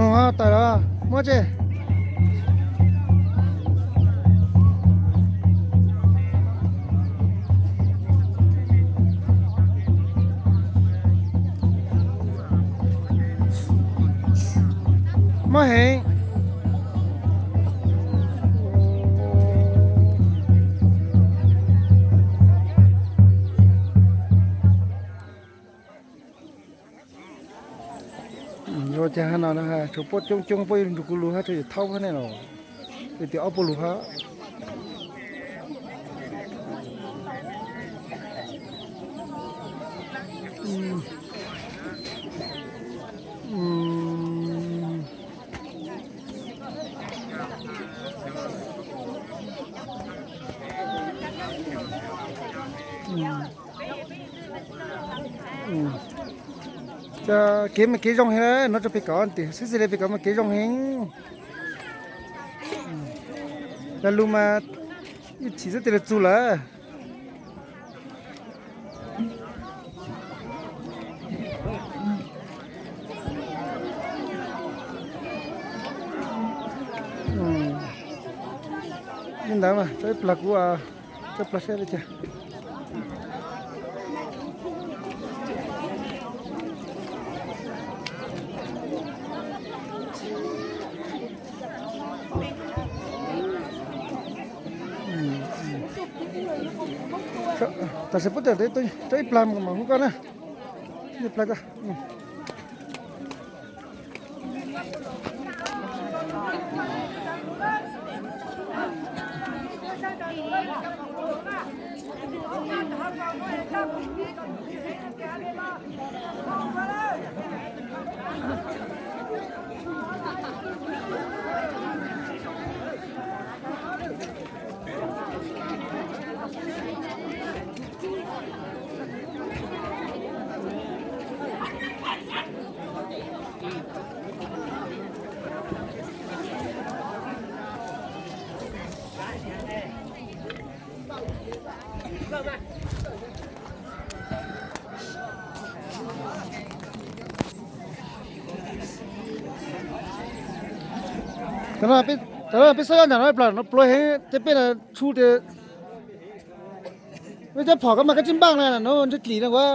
Ho tawm los muab tse. Mob heev. Yuav cas no, tshuav puab coob coob, puab yuav nrug kuv lug hab, tshuav yawg Thaub hab nej los, tias ob puas lug hab. Kev mas kev zoo heev, nov tso pem kov, xib xis le pem kov mas kev zoo heev. Yog lug mas ib chim xwb tes lug txug lawm. Li ntawd mas tso ib plag kuv, tso plag saib li cas. Tam sim puab tawm tso ib plag mas hu koj na. Ib plag koj. Tam no peb xob yob nram no plam no pluav heev ces peb tshu tias peb cov phom koj mas koj tsis npaj na, no ntshe dlim no ua.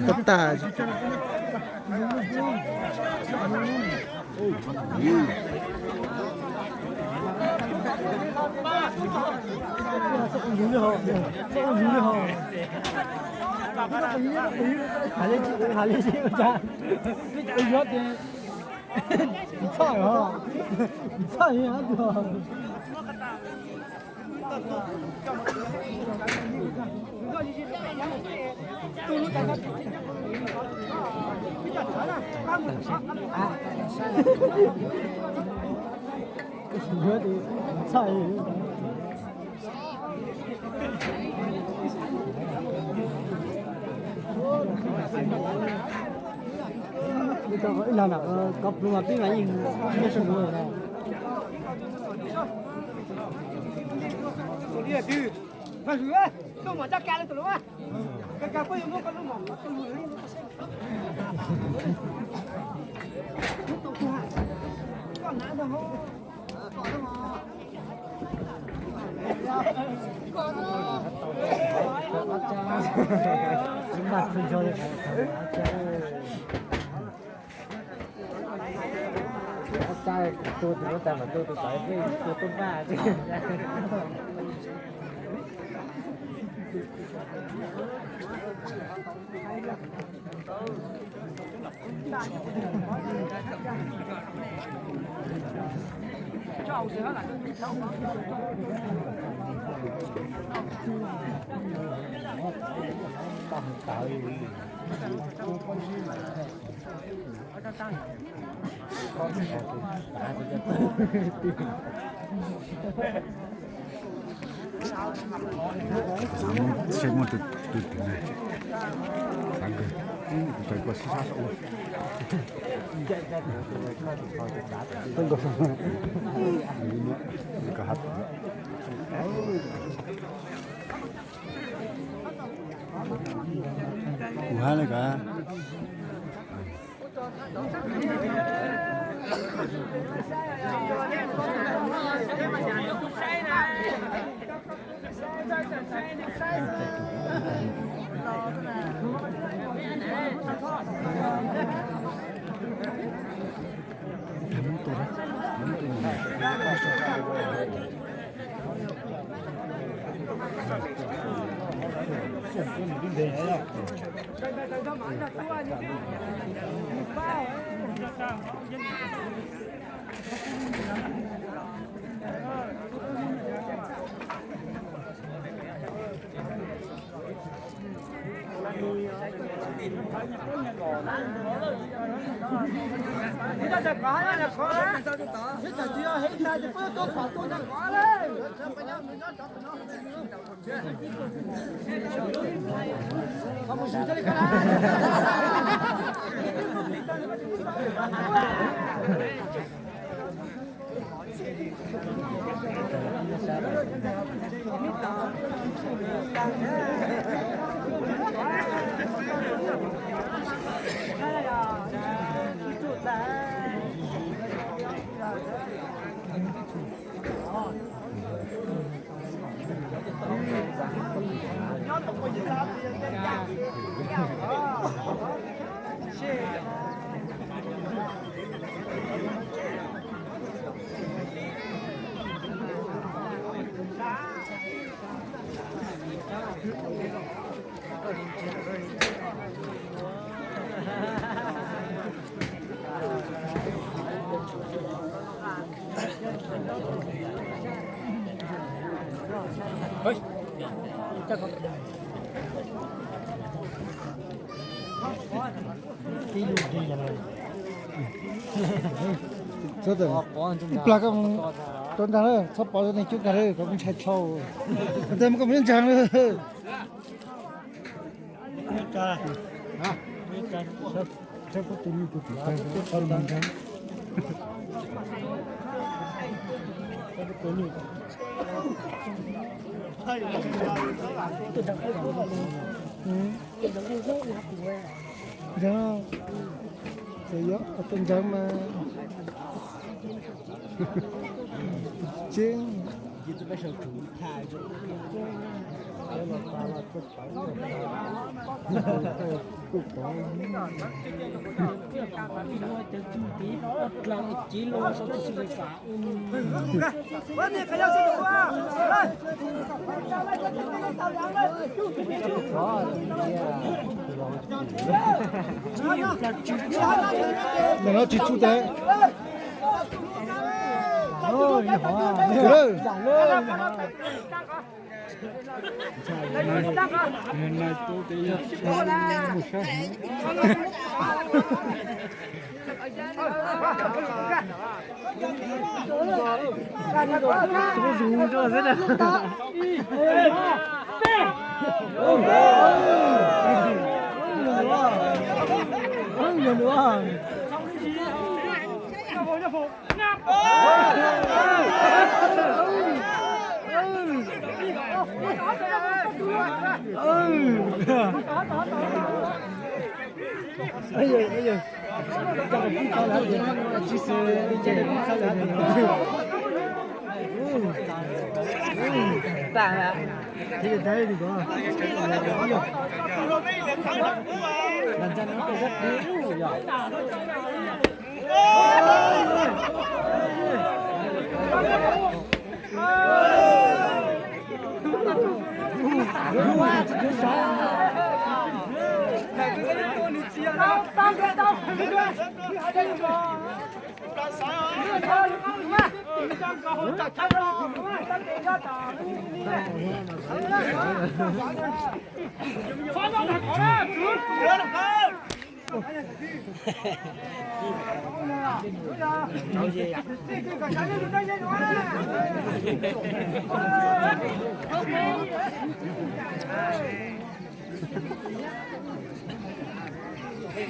Tag tag. Hais li, hais li, txhaj, txhaj. Ib leeg nram kov pluas mas peb mas yeej nyob sab nraud lawm. Xav muaj tus twg ne, xav kawg, kuv sawv koj sib sab saum ub. Kuv hab le koj. Ib plag koj rau nraag lawm, txhob pov rau neeg coob kag lawm, koj kuj ntshai dhau. Tes mas koj mus ntsaag lawm. Txawm yog tus ntseeg mas tseeb. Ntawm no tsis tshua tes.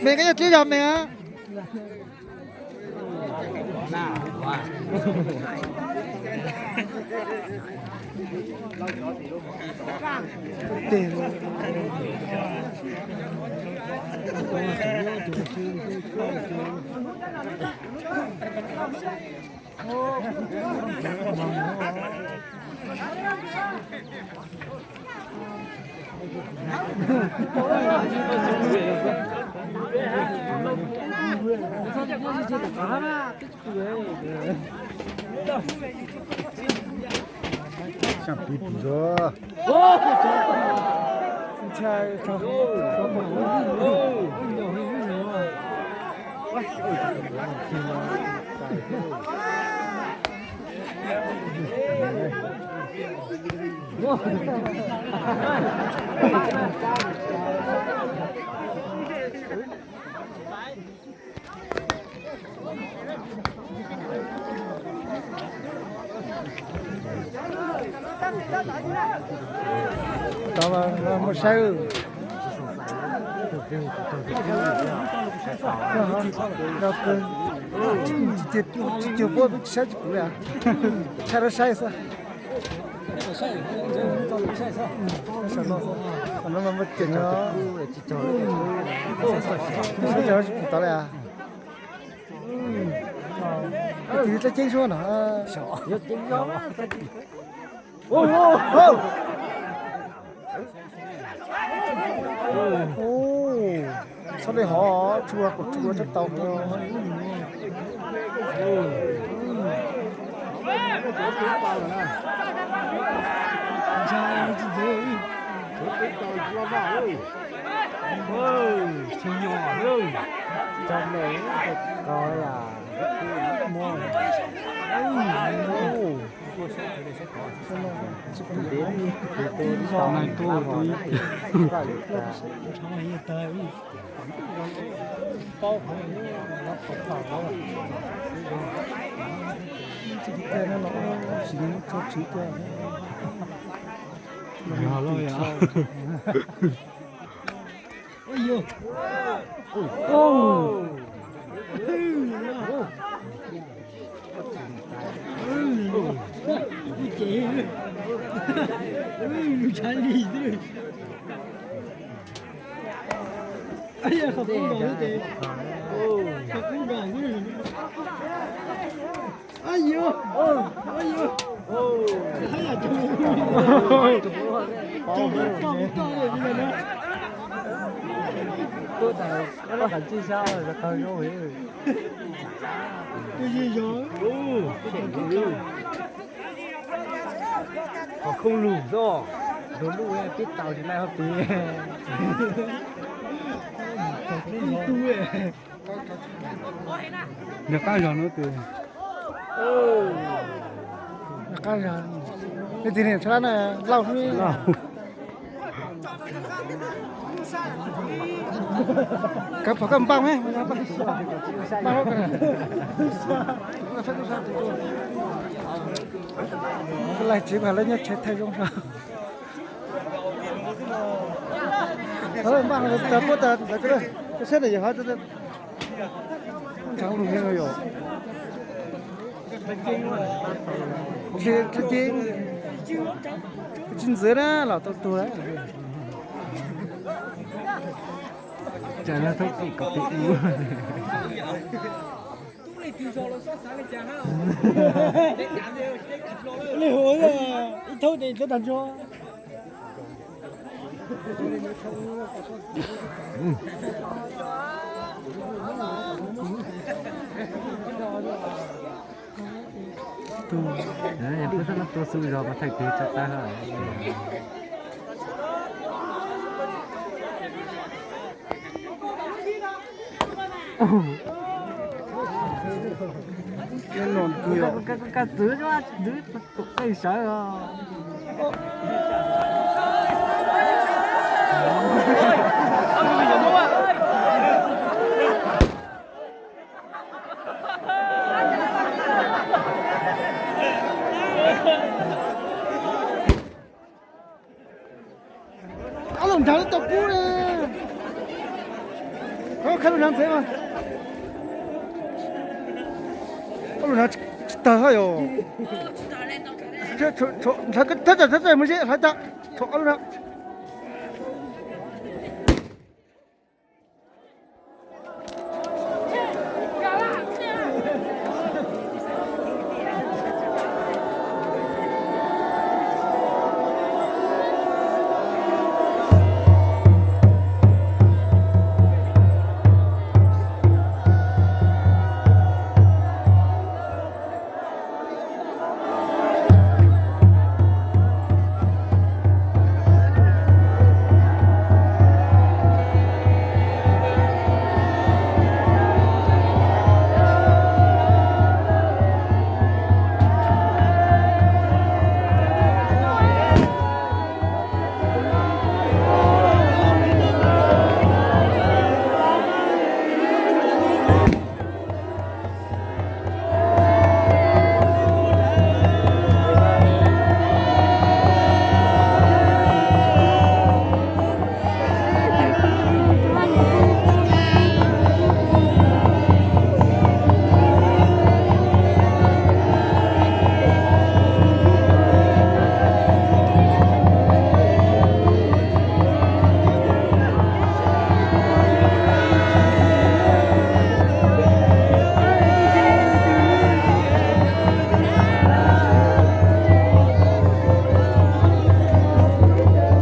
Mej koj yog tib yog mej a. Tau, muaj saib. Tsis cuag puab, peb tsis saib tsis pum li. Tshaj rau saib xwb. Saib no mas muaj ceem os. Saib tsis pum tau li. Ib tug dlaab ceeb suab no. Txhob li hov, tsis ua kom tsis ua tau. Qhov khoob lug xwb, tus lub pib tau tsis laij hab pib. Nws qab zog no tus. Nws qab zog. Nws tis niam tshab na, Lauj. Kav pom koj npaj me, npaj lub. Laig tsev mas lawv nyob tsev thaij zoo zog. Npaj tas puab tas ntawd, koj saib na yog hov. Ntshai lug heev yom. Dlhau ceeb, tsis ntxwv na los tau tuag lawm. Cas no thaub txim kom pem ub. Li huv ib thaub ces tag ntsuag. Tus, tus xub zog mas thaij tes tso tag. Ka txwv, txwv sawv os. Ob lub hnav tau kub na. Koj khawb lub hnav ntxeev mas. Ob lub hnav tsis tawg hab yom. Thab tsam thab tsam mus ze hlais tag. Tshuav ob lub hnav.